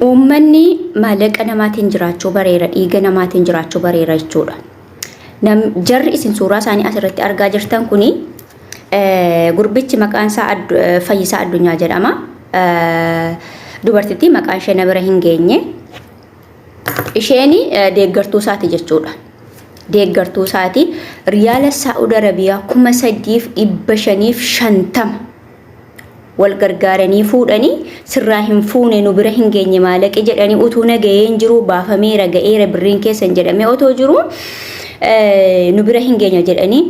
Uummanni maallaqa namaatiin jiraachuu bareera, dhiiga namaatiin jiraachuu bareera jechuudha. Jarri isin suuraa isaanii asirratti argaa jirtan kuni gurbichi maqaan isaa Fayyisaa Addunyaa jedhama. Dubartittii maqaan ishee na bira hin geenye. Isheen deeggartuu isaati jechuudha. Deeggartuu isaati. Riyaala Saa'ud Arabiyaa 3550 wal gargaaranii fuudhanii sirraa hin fuune nu bira hin geenye maalaqi jedhanii utuu na ga'ee hin jiru baafameera ga'eera birriin keessan jedhamee otoo jiru nu bira hin geenye jedhanii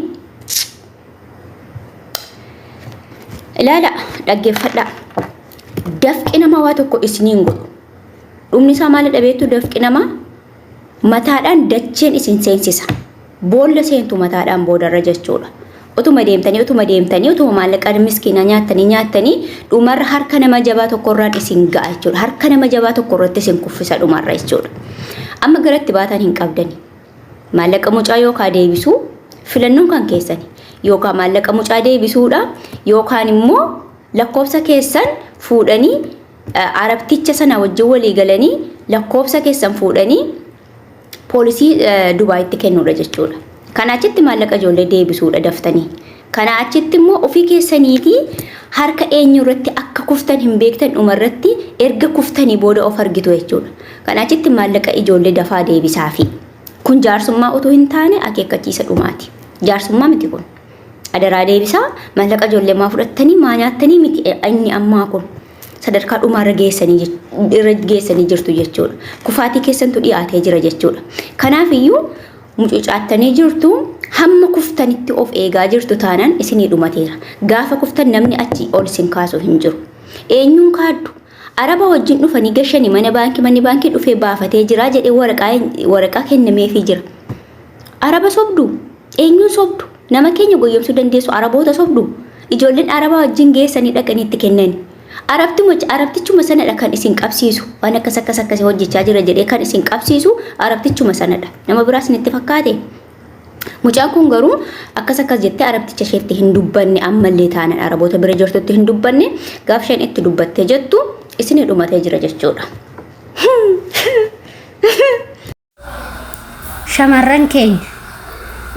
ilaala dhaggeeffadhaa. Dafqi namaa waa tokko isiniin godhu. Dhumni isaa maalidha beektu dafqi namaa mataadhaan dacheen isin seensisa. Boolla seentu mataadhaan boodarra jechuudha. Utuma deemtanii utuma deemtanii utuma maallaqa miskiina nyaattanii nyaattanii dhumarra harka nama jabaa tokkorraan isin ga'a jechuudha. Harka nama jabaa tokkorratti isin kuffisa dhumarra jechuudha. Amma garatti baatan hin qabdani. Maallaqa mucaa yookaan deebisuu filannoon kan keessani. Yookaan maallaqa mucaa deebisuudha yookaan immoo lakkoofsa keessan fuudhanii Arabticha sana wajjin walii galanii lakkoofsa keessan fuudhanii poolisii Dubaayitti kennuudha jechuudha. Kana achitti maallaqa ijoollee deebisuudha daftanii. Kana achitti immoo ofii keessaniitii harka eenyu irratti akka kuftan hin beektan dhumarratti erga kuftanii booda of argitu jechuudha. Kana achitti maallaqa ijoollee dafaa deebisaafi. Kun jaarsummaa utuu hin taane akeekkachiisa dhumaati. Jaarsummaa miti kun. Adaraa deebisaa maallaqa ijoollee maa fudhattanii maa nyaattanii miti inni ammaa kun. Sadarkaa dhumaa irra geessanii irra geessanii jirtu jechuudha. Kufaatii keessantu dhiyaatee jira jechuudha. Kanaaf iyyuu mucucaattanii jirtu hamma kuftanitti of eegaa jirtu taanaan isinii dhumateera. Gaafa kuftan namni achii ol isin kaasu hin jiru. Eenyuun kaaddu? Araba wajjin dhufanii gashanii mana baankii manni baankii dhufee baafatee jira jedhee waraqaa waraqaa kennameefii jira. Araba sobdu? Eenyuun sobdu? Nama keenya goyyomsuu dandeessu Araboota sobdu? Ijoolleen Arabaa wajjin geessanii dhaqanii itti kennani. Arabtuma Arabtichuma sanadha kan isin qabsiisu. Waan akkas akkas akkasii hojjechaa jira jedhee kan isin qabsiisu Arabtichuma sanadha. Nama biraa isinitti fakkaate? Mucaan kun garuu akkas akkas jettee Arabticha isheetti hin dubbanne ammallee taanan Araboota bira jirtutti hin dubbanne gaaf isheen itti dubbattee jettu isinii dhumatee jira jechuudha. Shamarran keenya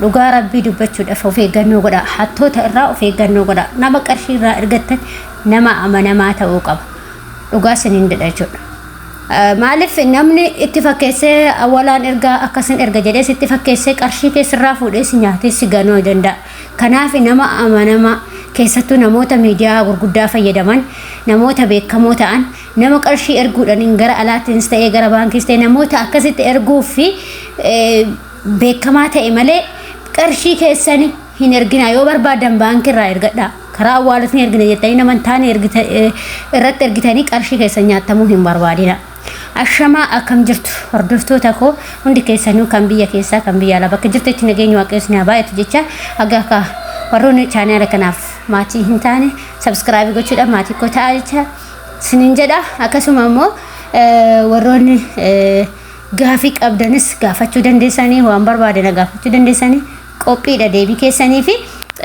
dhugaa rabbii dubbachuudhaaf of eeggannoo godhaa. Hattoota irraa of eeggannoo godhaa. Nama qarshii irraa ergattan nama amanamaa ta'uu qaba. Dhugaa isiniin jedha jechuudha. Maaliif namni itti fakkeessee awwalaan ergaa akkasin erga jedhee sitti fakkeessee qarshii kee sirraa fuudhee si nyaatee si ganuu danda'a. Kanaaf nama amanamaa keessattuu namoota miidiyaa gurguddaa fayyadaman namoota beekamoo ta'an Nama qarshii erguudhaan gara alaattiinis ta'ee gara baankiis ta'e namoota akkasitti erguuf fi beekamaa ta'e malee qarshii keessan hin erginaa yoo barbaadan baankii irraa ergadhaa karaa awwaalatiin ergina jettanii nama hin taane irratti ergitanii qarshii keessan nyaatamuu hin barbaadina. Ashamaa akkam jirtu hordoftoota koo hundi keessanuu kan biyya keessaa kan biyya alaa bakka jirtetti nageenya waaqayyo isin haa baay'atu jecha haga akka warroonni chaanaala kanaaf maatii hin taane sabskraabii gochuudhaan maatii koo ta'aa jecha sinin jedha akkasuma immoo warroonni gaafii qabdanis gaafachuu dandeessanii waan barbaadana gaafachuu dandeessanii qophiidha deebii keessanii fi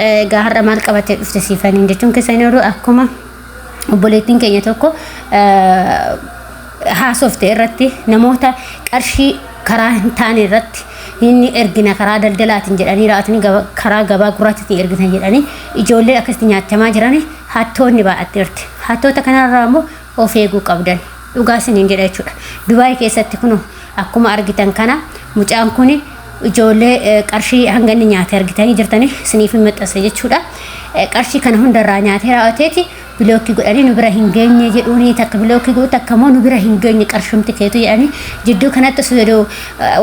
egaa har'a maal qabattee dhufte siifaniin jechuun keessanii oolu akkuma obboleettiin keenya tokko haasofte irratti namoota qarshii karaa hin taane irratti inni ergina karaa daldalaatiin jedhanii raatanii karaa gabaa gurraattiin ergitan jedhanii ijoollee akkasitti nyaachamaa jiran hattoonni baay'atteerti. Hattoota kanarraa immoo of eeguu qabdan. Dhugaa isiniin jedha jechuudha. Dubaay keessatti kunoo akkuma argitan kana mucaan kun ijoollee qarshii hanga inni nyaate argitanii jirtanii isiniif hin maxxansa jechuudha. Qarshii kana hundarraa nyaatee raawwateeti bilookii godhanii nu bira hin geenye jedhuuni takka bilookii godhu takka immoo nu bira hin geenye qarshumti keetu jedhanii jidduu kanatti osoo jedhu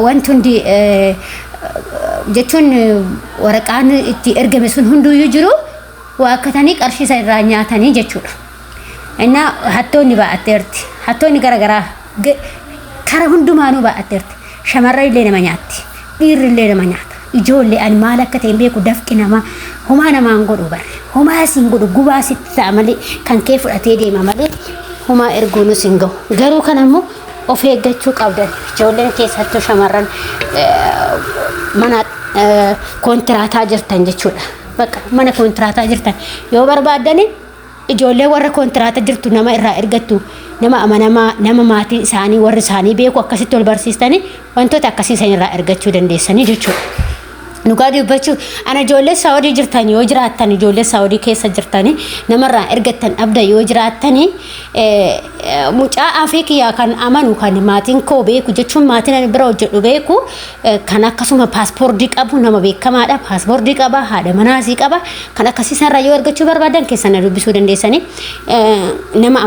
wanti hundi jechuun waraqaan itti ergame sun hunduyyuu jiru waakkatanii qarshii isa irraa nyaatanii jechuudha. Innaa hattoonni baay'atteerti. Hattoonni gara garaa kara hundumaanuu baay'atteerti. Shamarran illee nama nyaatti. Dhiirri illee nama nyaata. Ijoollee ani maal akka ta'e hin beeku dafqi namaa homaa namaan godhu barre. Homaa siin godhu gubaa sitti ta'a malee kan kee fudhatee deema malee homaa erguunus hin gahu. Garuu kana immoo of eeggachuu qabdan. Ijoolleen keessattuu shamarran mana koontiraataa jirtan jechuudha. Bakka mana koontiraataa jirtan yoo barbaaddani Ijoollee warra kontiraata jirtu nama irraa ergattu, nama amanamaa, nama maatiin isaanii warri isaanii beeku akkasitti wal barsiistanii wantoota akkasii san irraa ergachuu dandeessanii jechuudha. Dhugaa dubbachuu ana ijoollee Saawudii jirtan yoo jiraattan, ijoollee Saawudii keessa jirtanii namarraa ergattan dhabda yoo jiraattanii, mucaa afii kiyyaa kan amanu, kan maatiin koo beeku jechuun maatiin ani bira hojjedhu beeku, kan akkasuma paaspoortii qabu, nama beekamaadha, paaspoortii qaba, haadha manaasii qaba, kan akkasii sanarraa yoo argachuu barbaadan keessan na dubbisuu dandeessanii. Nama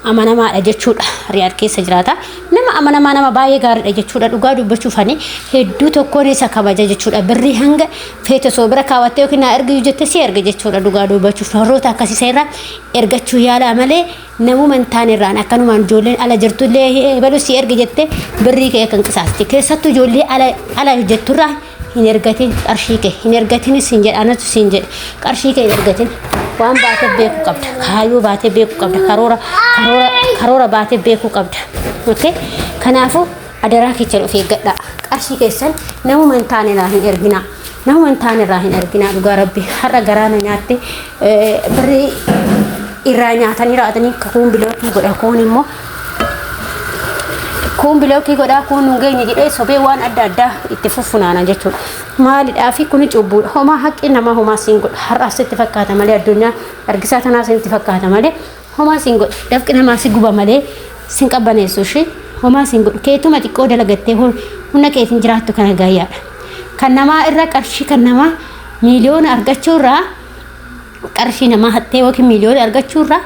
amanamaadha jechuudha. Riyaad keessa jiraata. Nama amanamaa, nama baay'ee gaariidha jechuudha. Dhugaa dubbachuuf ani hedduu tokkoon isa kabaja jechuudha. Birrii hanga feete osoo bira kaawwattee yookiin naa ergi jettee si erga jechuudha. Dhugaa dubbachuuf warroota akkasii irraa ergachuu yaalaa malee namuma hin taane irraan akkanumaan ijoolleen ala jirtullee ebalu si erga jettee birrii kee kan qisaasti. Keessattuu ijoollee ala ala hojjetturraa hin ergatin, qarshii kee hin ergatin siin jedha. Anatu siin jedhe, qarshii kee hin ergatin. Waan baatee beekuu qabda, kaayyoo baatee beekuu qabda, karoora karoora karoora baatee beekuu qabda. Okay, kanaafuu adaraa keessan of eeggadhaa. Qarshii keessan namuma hin taane irraa hin erginaa, namuma hin taane irraa hin erginaa. Dhugaa Rabbi har'a garaa na nyaatte. Birrii irraa nyaatanii raatanii kuun block godha, kuun immoo kuun block godhaa, kuun nun geenye jedhee sobee waan adda addaa itti fuffunaana jechuudha. Maalidhaa fi kuni cubbuudha. Homaa haqqi namaa homaa siin godha. Har'aas sitti fakkaata malee, addunyaa argisaa tanaas sitti fakkaata malee homaa siin godha. Dafqi namaa si guba malee sin qabbaneessu ishee homaa siin godhu. Keetuma xiqqoo dalagattee humna keetiin jiraattu kana gaayyaadha. Kan namaa irra qarshii kan namaa miiliyoona argachuurraa, qarshii namaa hattee yookiin miiliyoona argachuurraa,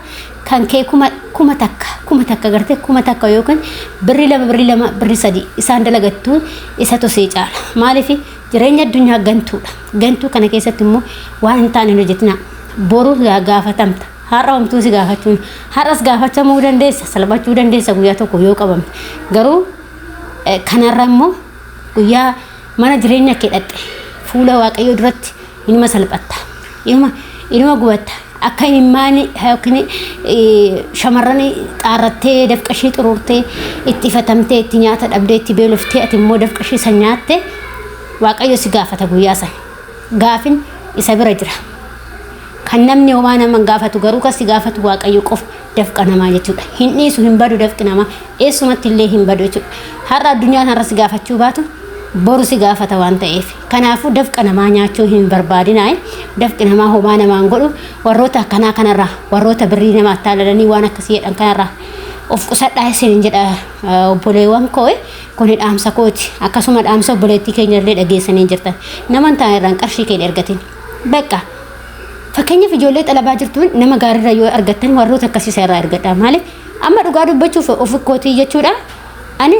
kan kee 1000, 1000 gartee 1000 yookiin birrii 2, birrii 2, birrii 3 isaan dalagattuun isatu sii caala. Maaliif? Jireenya addunyaa gantuudha. Gantuu kana keessatti immoo waan hin taane hin hojjetina. Boru gaafatamta. Har'a homtuu si gaafachuun, har'as gaafatamuu dandeessa, salphachuu dandeessa guyyaa tokko yoo qabamte. Garuu kanarra immoo guyyaa mana jireenya kee dhaqxe fuula Waaqayyoo duratti inuma salphatta. Inuma gubatta. Akka imimmaani yookiin shamarran xaarrattee, dafqa ishii xuruurtee, itti ifatamtee, itti nyaata dhabdee, itti beeloftee, ati immoo dafqa ishii san nyaatte, Waaqayyo si gaafata guyyaa san. Gaafin isa bira jira. Kan namni homaa nama hin gaafatu, garuu kan si gaafatu Waaqayyo qofa, dafqa namaa jechuudha. Hin dhiisu, hin badu dafqi namaa, eessumatti illee hin badu jechuudha. Har'a addunyaan har'a si gaafachuu baatu boru si gaafata waan ta'eef. Kanaafuu dafqa namaa nyaachuu hin barbaadinaa. Dafqi namaa homaa namaan godhu. Warroota akkanaa kanarraa, warroota birrii nama attaalalanii waan akkasii jedhan kanarraa of qusadhaa isin jedha, obboleewwan koo. Kuni dhaamsa kooti. Akkasuma dhaamsa obboleettii keenya illee dhageessanii jirtan. Nama hin taane irraan qarshii kee hin ergatin. Bakka fakkeenyaaf ijoollee xalabaa jirtuun nama gaariirra yoo argattan warroota akkasii isa irraa ergadha. Maaliif? Amma dhugaa dubbachuuf of kootii jechuudha. Ani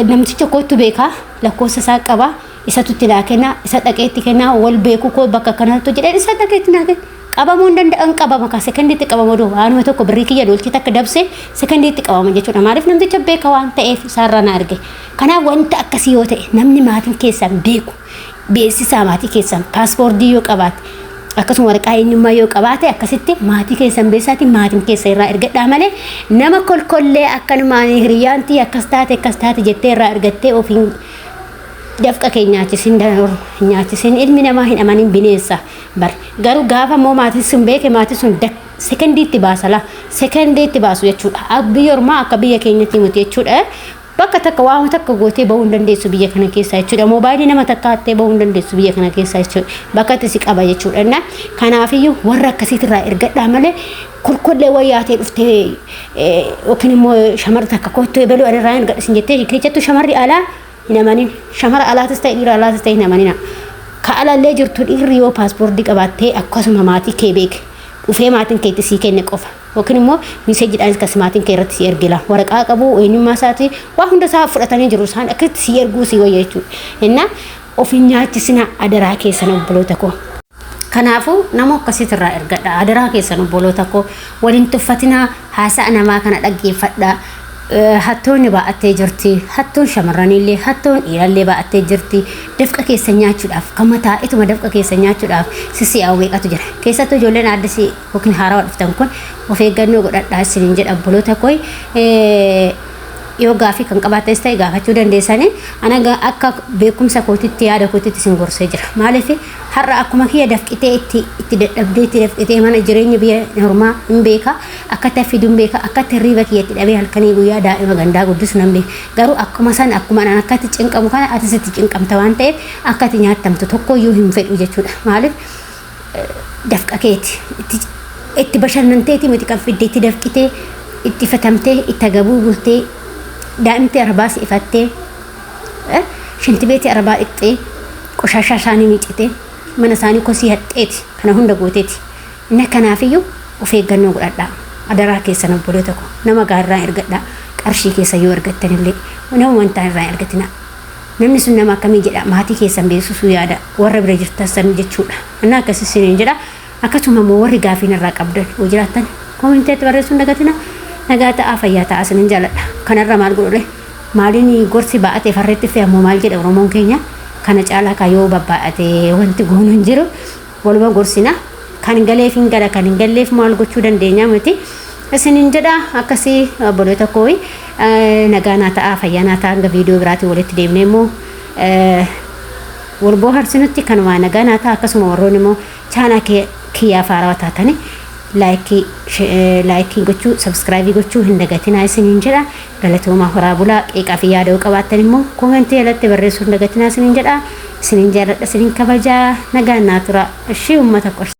namticha kootu beekaa, lakkoofsa isaa qaba, isatu itti naa kenna, isa dhaqee itti kenna, wal beeku koo bakka kanatti jedhee isa dhaqee itti naa kenna. Qabamuu hin danda'an, qabama ka sekendiitti qabama. Oduu waanuma tokko birrii kiyya dolchii takka dabsee sekendiitti qabama jechuudha. Maaliif? Namticha beeka waan ta'eef isaarraa na arge. Kanaaf wanta akkasii yoo ta'e, namni maatiin keessan beeku beeksisaa, maatii keessan paaspoortii yoo qabaate, akkasuma waraqaa eenyummaa yoo qabaate, akkasitti maatii keessan beeksisaatiin maatiin keessa irraa ergadhaa malee nama kolkollee akkanumaan hiriyaantii akkas taate akkas taate jettee irraa ergattee ofiin dafqa kee nyaachisin, nyaachisin. Ilmi namaa hin amanin, bineensa bar. Garuu gaafa immoo maatiin sun beeke, maatiin sun sekendiitti baasa la, sekendiitti baasu jechuudha. Biyya ormaa akka biyya keenyatti miti jechuudha. Bakka takka waan takka gootee bahuu hin dandeessu biyya kana keessa jechuudha. Moobaayilii nama takka hattee bahuu hin dandeessu biyya kana keessa jechuudha. Bakka itti si qaba jechuudha. Kanaafiyyuu warra akkasiitirraa ergadhaa malee kolkollee wayyaatee dhuftee yookiin immoo shamarri takka kottu ebaluu ani irraa hin ergadha jettee, keessattuu shamarri alaa hin amanin. Shamara alaatis ta'e dhiira alaatis ta'e hin amanina. Ka alallee jirtu dhiirri yoo paaspoortii qabaattee akkasuma maatii kee beeke dhufee maatiin keetti sii kenne qofa, yookiin immoo miiseejiidhaanis kas maatiin kee irratti si ergila, waraqaa qabu, eenyummaa isaatii waa hunda isaa fudhatanii jiru, isaan akkasitti si erguu si wayya jechuudha. Innaa of hin nyaachisina adaraa keessan, obboloota koo. Kanaafuu nama akkasiitirraa ergadha adaraa keessan, obboloota koo. Waliin tuffatinaa, haasa'a namaa kana dhaggeeffadhaa. Hattoonni baa'attee jirti. Hattoon shamarraniillee, hattoon dhiirallee baa'attee jirti. Dafqa keessa nyaachuudhaaf kan mataa ituma dafqa keessa nyaachuudhaaf sissi'aa'u meeqatu jira. Keessattuu ijoolleen aaddisii yookiin haarawaa dhuftan kun of eeggannoo godhadhaa isiniin jedha, obboloota koo. Yoo gaafii kan qabaattanis ta'e gaafachuu dandeessanii. Ana akka beekumsa kootitti, yaada kootitti isin gorsee jira. Maaliif har'a akkuma kiyya dafqitee itti dadhabdee itti dafqitee mana jireenya biyya normaa hin beeka, akka itti fiduu hin beeka, akka itti hirriiba kiyya itti dhabee halkanii guyyaa daa'ima gandaa guddisu nan beeka. Garuu akkuma san, akkuma anaan akka itti cinqamu kana atis itti cinqamta waan ta'eef, akka itti nyaatamtu tokkoyyuu hin fedhu jechuudha. Maaliif dafqa keeti itti bashannanteeti miti kan fidde, itti dafqitee, itti ifatamtee, itti agabuu bultee, daa'imti arbaas ifattee, shintibeetii arbaa dhiqxee, qoshaashaa isaanii miicitee, mana isaanii kosii haxxeeti kana hunda gooteeti. Inni kanaafiyyuu of eeggannoo godhadhaa. Adaraa keessan, obboleota koo, nama gaarraa ergadhaa. Qarshii keessa yoo ergattanillee nama wantaan irraa ergatina. Namni sun nama akkamii jedha, maatii keessan beeksisuu yaada, warra bira jirtan san jechuudha. Inni akkasii isiniin jedha. Akkasuma immoo warri gaafiin irraa qabdan yoo jiraattan commentiitti barreessuun dagatina. Nagaa ta'aa, fayyaa ta'aa, isinin jaaladha. Kanarra maal godhure? Maaliin gorsi baa'atee farreetti fe'amu maal jedha Oromoon keenya? Kana caalaa kaayoo babbaa'atee wanti goonu hin jiru. Waluma gorsina. Kan galeef hin gala, kan hin galleef maal gochuu dandeenya miti. Isinin jedha. Akkasii, obboloota koo, nagaa naa ta'aa, fayyaa naa ta'aa. Hanga viidiyoo biraatiin walitti deemnee immoo wal bohaarsinutti kanuma, nagaa naa ta'a. Akkasuma warroonni immoo channel kiyyaaf haarawaa taatanii like gochuu, subscribe gochuu hin dagatinaa isiniin jedha. Galatoomaa, horaa bulaa. Qeeqaa fi yaada yoo qabaattan immoo commentii jalatti barreessuu hin dagatinaa isiniin jedha. Isiniin jaalladha, isiniin kabajaa, nagaan naa tura. Ishii uummata qorsa.